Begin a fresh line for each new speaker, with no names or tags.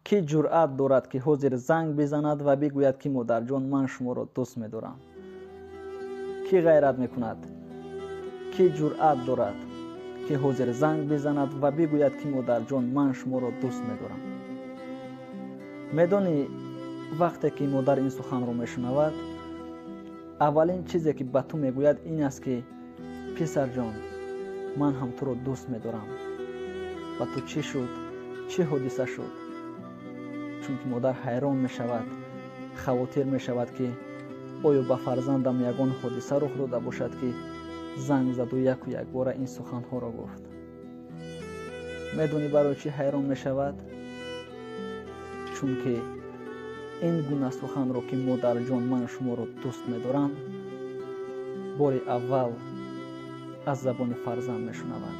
Кӣ ҷуръат дорад, ки ҳозир занг бизанад ва бигӯяд, ки модарҷон, ман шуморо дӯст медорам? Кӣ ғайрат мекунад? Кӣ ҷуръат дорад, ки ҳозир занг бизанад ва бигӯяд, ки модарҷон, ман шуморо дӯст медорам? Медонӣ, вақте ки модар ин суханро мешунавад, аввалин чизе, ки ба ту мегӯяд, ин аст, ки писарҷон, ман ҳам туро дӯст медорам. Ба ту чӣ шуд? Чӣ ҳодиса шуд? Чунки модар ҳайрон мешавад, хавотир мешавад, ки оё ба фарзандам ягон ҳодиса рух дода бошад, ки занг заду яку якбора ин суханҳоро гуфт. Медонӣ, барои чӣ ҳайрон мешавад? Чунки ин гуна суханро, ки модарҷон, ман шуморо дӯст медорам, бори аввал аз забони фарзанд мешунавад.